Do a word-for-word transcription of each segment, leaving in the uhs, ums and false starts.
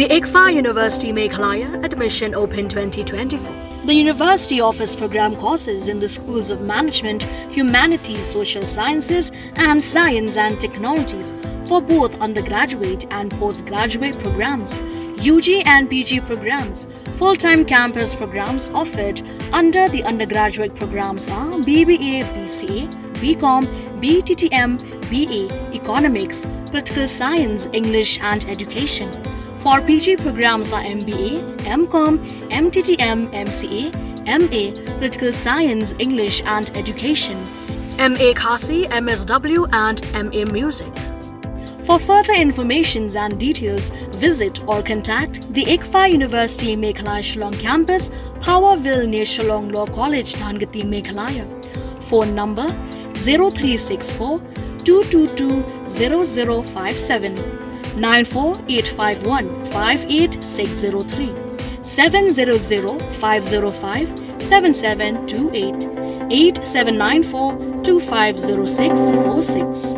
ICFAR University Meghalaya, admission open twenty twenty-four. The university offers program courses in the schools of management, humanities, social sciences, and science and technologies for both undergraduate and postgraduate programs, U G and P G programs. Full-time campus programs offered under the undergraduate programs are B B A, B C A, B Com, B T T M, B A, Economics, Political Science, English and Education. For P G programs are M B A, M Com, M T T M, M C A, M A, Political Science, English and Education, M A Khasi, M S W and M A Music. For further informations and details, visit or contact the ICFAR University Meghalaya Shillong campus, Powerville near Shillong Law College, Dhangati, Meghalaya. Phone number zero three six four two two two zero zero five seven, nine four eight five one five eight six zero three, seven zero zero five zero five seven seven two eight, eight seven nine four two five zero six four six.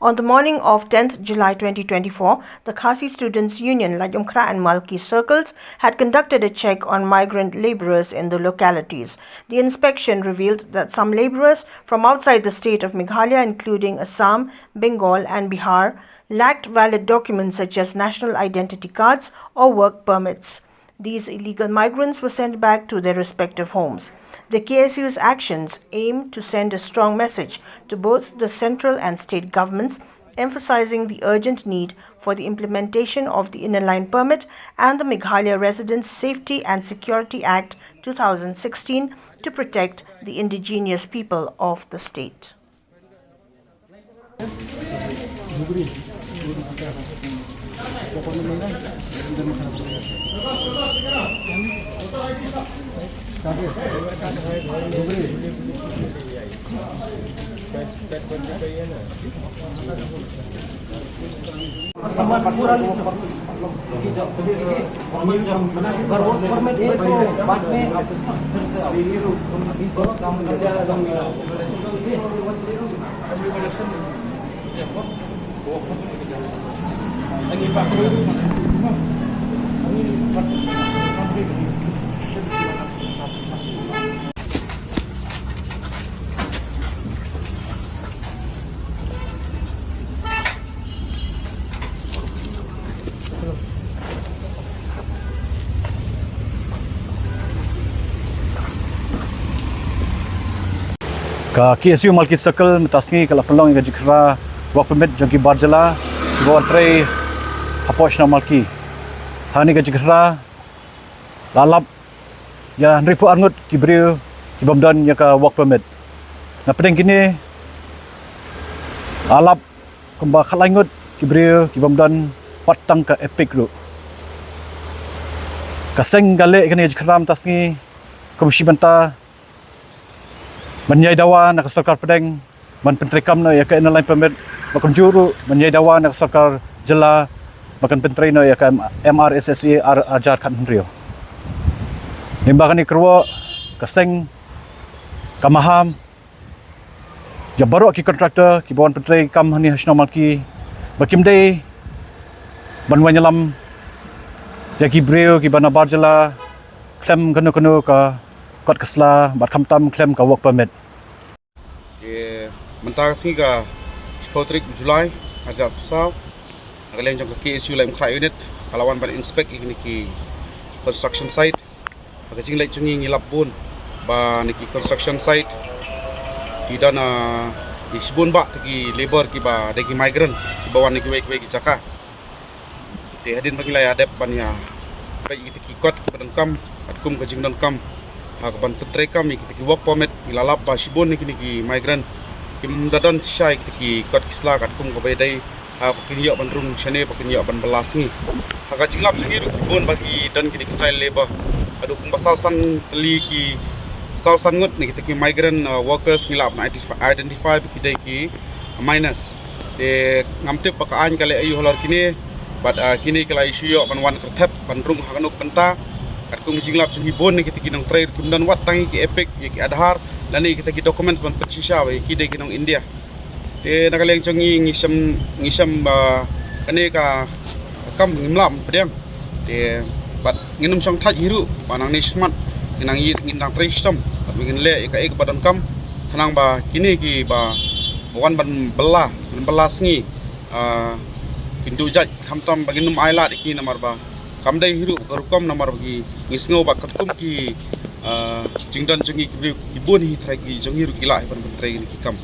On the morning of tenth July twenty twenty-four, the Khasi Students' Union, Laitumkhrah and Malki circles, had conducted a check on migrant labourers in the localities. The inspection revealed that some labourers from outside the state of Meghalaya, including Assam, Bengal, and Bihar, lacked valid documents such as national identity cards or work permits. These illegal migrants were sent back to their respective homes. The K S U's actions aim to send a strong message to both the central and state governments, emphasizing the urgent need for the implementation of the Inner Line Permit and the Meghalaya Residents Safety and Security Act two thousand sixteen to protect the indigenous people of the state. Ka K S U Malki Circle mynta sngi ka la pynlong ïa ka jingkhra work permit jong ki bar jylla kiba wan trei hapoh shnong Malki. Ha kane ka jingkhra la lap ïa hynriewphew arngut ki briew ki bym don ïa ka work permit. Na pdeng kine la lap kumba khatlai ngut ki briew ki bym don wat tang ka EPIC ruh. Ka seng ka leh kane ka jingkhra mynta sngi kum shi bynta ban ïai dawa na ka sorkar pdeng ban pyntreikam noh ïa ka Inner Line Permit, bad kumjuh ruh ban ïai dawa na ka sorkar jylla ba kan pyntrei noh ïa ka M R S S A ar hajar khathynriew. Lyngba kane ka rukom ka seng ka maham ïa baroh ki contractor kiba wan pyntreikam hangne ha shnong Malki ba kim dei ban wan ïalam ïa ki briew kiba na bar jylla khlem kano kano ka kot ka sla bad khamtam khlem ka work permit. Te mynta ka sngi ka shiphew tarik July, hajar arphew saw, na ka liang jong ka K S U Laitumkhrah unit ka la wan ban inspect ïa kine ki construction site. Ha ka jingleit jong ngi ngi lap bun ba na ki construction site ki don, ah, ki shibun bah ki labour kiba dei ki migrant kiba wan na kiwei kiwei ki jaka. Te hadien ba ngi la ïa dep ban ïa peit ïa kita ki kot kiba donkam katkum ka jingdonkam ha kaban pyntreikam ïa kita ki work permit, ngi la lap ba shibun na kine ki migrant kim da don shisha ïa kita ki kot ki sla katkum kaba dei. Ha, ba kin ïoh ban rung shane, ba kin ïoh ban bylla sngi. Ha ka jinglap jong ngi ruh ki bun ba ki don kine ki child labour. Haduh kumba saw san tylli ki, saw san ngut na kita ki migrant, uh, workers ngi lah ban identify, identify ba ki dei ki minors. Te ngam tip ba ka aiñ ka leh aïu halor kine, bad, uh, kine ki la ïoh shu ïoh ban wan kyrthep ban rung ha kano ka bynta. Katkum ka jinglap jong ngi bun na kita ki nongtrei ruh kim don wat tang ïa ki EPIC, ïa ki Aadhaar lane ïa kita ki documents ban pynshisha ba ïa ki dei ki nong India. Te na ka liang jong ngi ngi shem ngi shem ba kane ka kam ngim lah ban pdiang. Te bad ngin ym shong thait hi ruh ba nangne shakhmat ngin nang ïa ngin nang trei shitom bad ngin leh ïa kaei kaba donkam khnang ba kine kiba wan ban bylla ban bylla sngi, ah, kin duh jait khamtam ba ngin ym ailad ïa ki namar ba kam dei hi ruh ka rukom namar ba ki ngi sngew ba katkum ki, ah, jingdon jong ngi ki briew ki bun hi trai ki jong ngi ruh ki lah hi ban pyntrei ïa ki kam.